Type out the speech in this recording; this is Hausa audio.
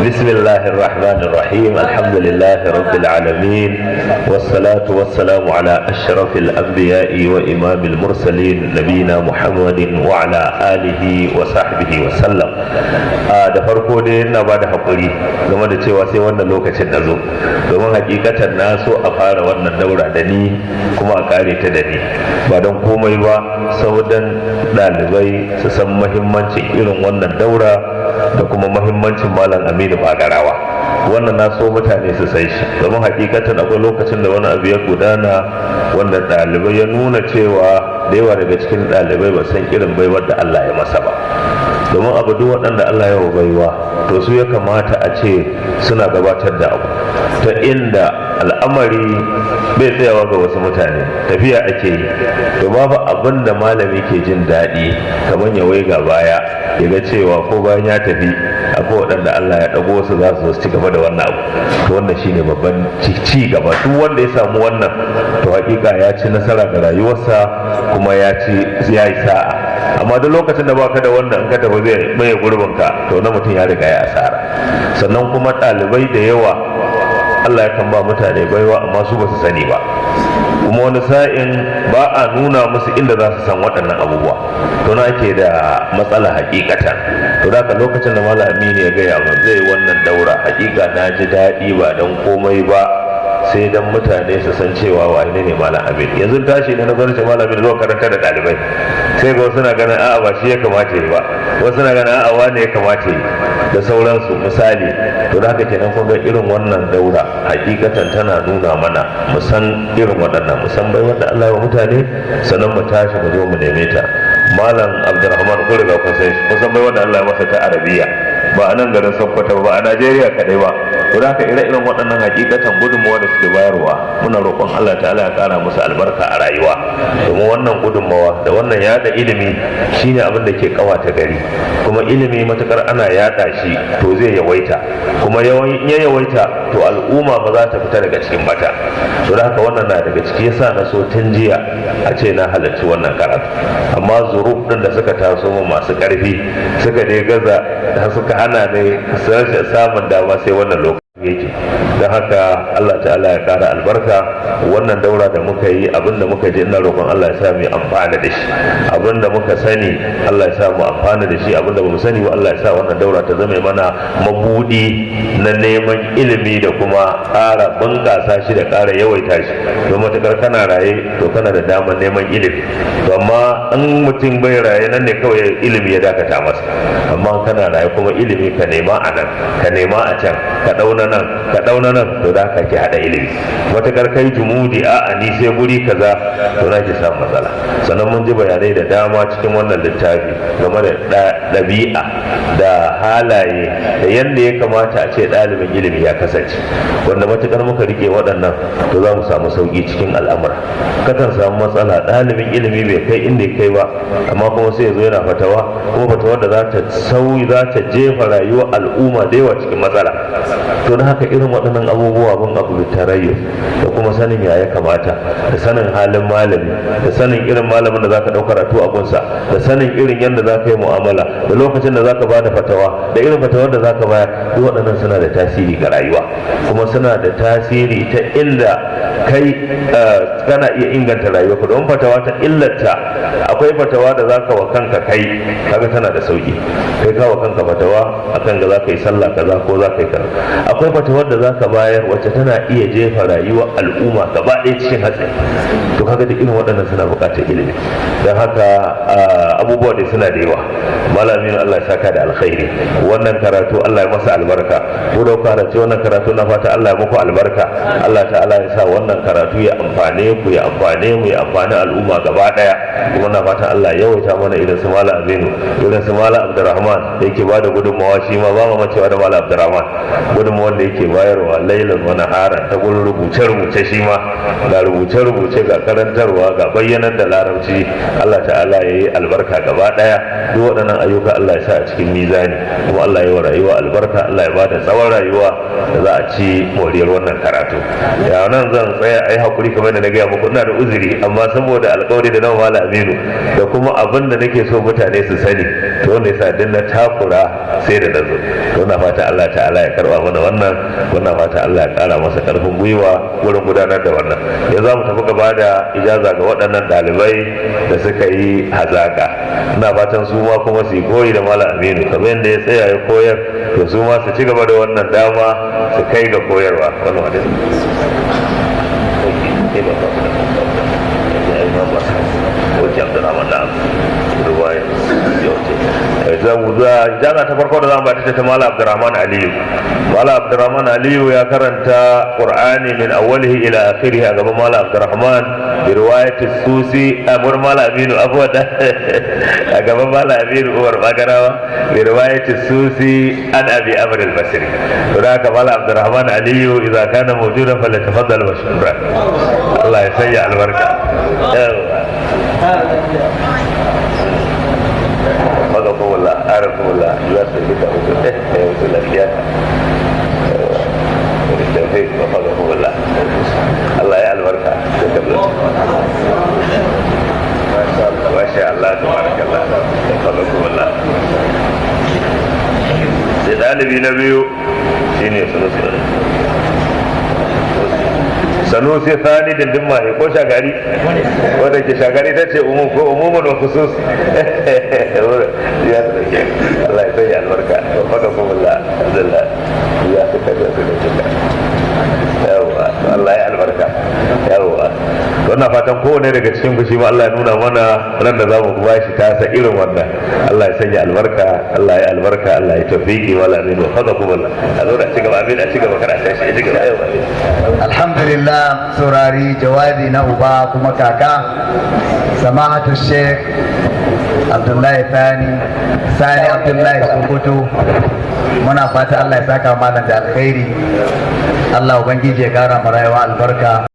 بسم الله الرحمن الرحيم، الحمد لله رب العالمين، والصلاة والسلام على أشرف الأنبياء وإمام المرسلين، نبينا محمد وعلى آله وصحبه وسلم. Da farko dai ina ba da haƙuri game da cewa sai wannan lokacin na zo, domin hakikatan na so a fara wannan daura da ni kuma a kare ta da ni, ba don komai ba saudan ɗalibai su san mahimmancin irin wannan daura da kuma mahimmancin Malam Aminu Bagarawa. Wannan na so mutane su san shi, domin hakikatan akwai lokacin da wani abu ya gudana wanda ɗalibai ya nuna cewa da yawa daga cikin ɗalibai ba san irin baiwar da Allah ya masa ba. Domin abu duk waɗanda Allah ya baiwa, to su ya kamata a ce suna gabatar da abu, ta inda al'amari bai tsayawa ga wasu mutane, tafiya ake yi. To babu abin da malami ke jin daɗi kamar ya waiga baya ya ga cewa ko bayan ya tafi akwai waɗanda Allah ya ɗago su za su ci gaba da wannan abu. To wannan shine babban ci gaba. Duk wanda ya samu wannan, to hakika ya ci nasara ga rayuwarsa kuma ya ci ya yi sa'a. Amma duk lokacin da baka da wannan, in ka tafi zai maye gurbin ka, to na mutum ya riga ya asara. Sannan kuma ɗalibai da yawa, Allah ya kan ba mutane baiwa, amma su ba su sani ba, kuma wani sa'in ba a nuna musu inda za su san waɗannan abubuwa. To na ake da matsala hakikatan. To da haka lokacin da Malam Aminu ya gaya min zai yi wannan daura, hakika na ji daɗi, ba don komai ba sai dan mutane su san cewa wane ne Malam Aminu. Yanzu tashi ne na gwamnati, Malam Aminu zo karanta da ɗalibai, sai ga wasu na ganin a'a, ba shi ya kamata yi ba, wasu na ganin a'a, wane ya kamata yi, da sauransu misali. To da haka kenan kun ga irin wannan daura hakikatan tana nuna mana mu san irin waɗannan, mu san bai wanda Allah ya wa mutane, sannan mu tashi mu zo mu neme ta. Malam Abdulrahman kun riga kun san shi, kun san bai wanda Allah ya masa ta Arabiya, ba a nan garin Sokoto ba, a Najeriya kadai ba. To da haka ire-iren waɗannan hakikatan gudunmawa da suke bayarwa, muna roƙon Allah ta'ala ya ƙara musu albarka a rayuwa, domin wannan gudunmawa da wannan yada ilimi shine abin da ke kawata gari. Kuma ilimi matukar ana yada shi, to zai yawaita, kuma yawan ya yawaita, to al'umma ba za ta fita daga cikin bata. To da haka wannan na daga ciki yasa na so tun jiya a ce na halarci wannan karatu, amma zuruf din da suka taso mu masu ƙarfi suka dai gaza, suka hana ne rashin samun dama sai wannan lokaci yake. Don haka Allah ta'ala ya kara albarka wannan daura da muka yi. Abinda muka ji, ina roƙon Allah ya sa mu amfana da shi. Abinda muka sani, Allah ya sa mu amfana da shi. Abinda bamu sani ba, Allah ya sa wannan daura ta zame mana mabudi na neman ilimi da kuma ƙara bunƙasa shi da ƙara yawaita shi. Don matuƙar kana raye, to kana da damar neman ilimi. To amma in mutum bai raye, nan ne kawai ilimi ya dakata masa. Amma kana raye kuma, ilimi ka nema a nan, ka nema a can, ka ɗauna nan, ka ɗauna nan, to da haka ke haɗa ilimi. Matakar kai jumudi, a ni sai guri kaza, to na ki samu matsala. Sannan mun ji bayanai da dama cikin wannan littafi game da ɗabi'a da halaye da yadda ya kamata a ce ɗalibin ilimi ya kasance, wanda matukar muka rike waɗannan, to za mu samu sauƙi cikin al'amura. Kakan samu matsala, ɗalibin ilimi bai kai inda ya kai ba, amma kuma sai ya zo yana fatawa, kuma fatawar da za ta sauyi, za ta jefa rayuwar al'umma da yawa cikin matsala. To don haka irin waɗannan abubuwa, bin abu tarayyo da kuma sanin ya kamata, da sanin halin malami, da sanin irin malamin da zaka ɗau karatu a gunsa, da sanin irin yadda zaka yi mu'amala, da lokacin da zaka bada fatawa, da irin fatawar da zaka bayar, duk waɗannan suna da tasiri ga rayuwa, kuma suna da tasiri ta inda kai kana iya inganta rayuwarka. Don fatawa ta illata, akwai fatawa da zaka wa kanka kai, kaga tana da sauki, kai ka wa kanka fatawa akan ga zaka yi sallah kaza ko zaka yi kaza. Akwai fatawar da zaka bayar wacce tana iya jefa rayuwar al'umma gaba ɗaya cikin hatsari. To kaga duk irin waɗannan suna buƙatar ilimi. Don haka abubuwa da suna da yawa. Malamin, Allah ya saka da alkhairi. Wannan karatu Allah ya masa albarka. Ko da karatu wannan karatu, na fata Allah ya muku albarka. Allah ta'ala ya sa wannan karatu ya amfane ku, ya amfane mu, ya amfani al'umma gaba daya. Kuma na fatan Allah ya yawaita mana irin su Malam Aminu, irin su Malam Abdurrahman da yake bada gudunmawa. Shi ma ba mu cewa da Malam Abdurrahman, gudunmawar da yake bayarwa lailan wa naharan ta gurin rubuce rubuce, shi ma ga rubuce rubuce, ga karantarwa, ga bayyanar da Larabci. Allah ta'ala ya yi albarka gaba daya. Duk waɗannan ayyuka Allah ya sa a cikin mizani, kuma Allah ya yi wa rayuwa albarka. Allah ya bada tsawon rayuwa da za a ci ci moriyar wannan karatu. Ya nan zan tsaya, ai hakuri, kamar da na gaya muku ina da uzuri, amma saboda alkawari da nan Malam Aminu da kuma abin da nake so mutane su sani, to wanda yasa din na takura sai da nazo. To ina fata Allah ta'ala ya karba mana wannan, wannan fata Allah ya kara masa karfin gwiwa wurin gudanar da wannan. Ya za mu tafi gaba da ijaza ga waɗannan ɗalibai da suka yi hazaka. Ina fatan su ma kuma su yi koyi da Malam Aminu, kamar yadda ya tsaya ya koyar, to su ma su ci gaba da wannan dama su kai ga koyarwa. Wannan hadisi. Ijaza ta farko da zamu ba ta Malam Abdurrahman Aliyu. Malam Abdurrahman Aliyu ya karanta Qur'ani min awwalihi ila akhirih a gaban Malam Abdurrahman bi riwayati Susi Amur Malam Aminu afwan, a gaban Malam Aminu Umar Bagarawa bi riwayati Susi an Abi Amr al-Basri. To da haka Malam Abdurrahman Aliyu, idza kana mawjudan falyatafaddal mashkura. Allah ya sanya albarka. وفقكم الله، أعرفكم الله، لا تجد الأشياء بالتوفيق. وفقكم الله، الله يعلم بركة. ما شاء الله، تبارك الله، وفقكم الله. Sai ɗalibi na biyu shine Sanusi Sani Dindin Mahe ko Shagari, wanda ke Shagari ta ce umum ko umumun wa khusus. Ya tsake, Allah ya sanya albarka. Wa faka kumullah, alhamdulillah, ya suka da suka cika. Yawa, Allah ya albarka. Yawa, wannan fatan kowane daga cikin ku shi ma Allah ya nuna mana ran da zamu ba shi tasa irin wannan. Allah ya sanya albarka, Allah ya albarka, Allah ya tawfiki. Wala amin wa faka kumullah. A zo da ci gaba, amin, a ci gaba, kar a tashi, a ci gaba. Yawa. Alhamdulillah, saurari jawabi na uba kuma kaka, Samahatu Sheikh Abdullahi Thani Sani Abdullahi Sokoto. Muna fata Allah ya saka malam da alkhairi, Allah Ubangiji ya kara ma rayuwa albarka.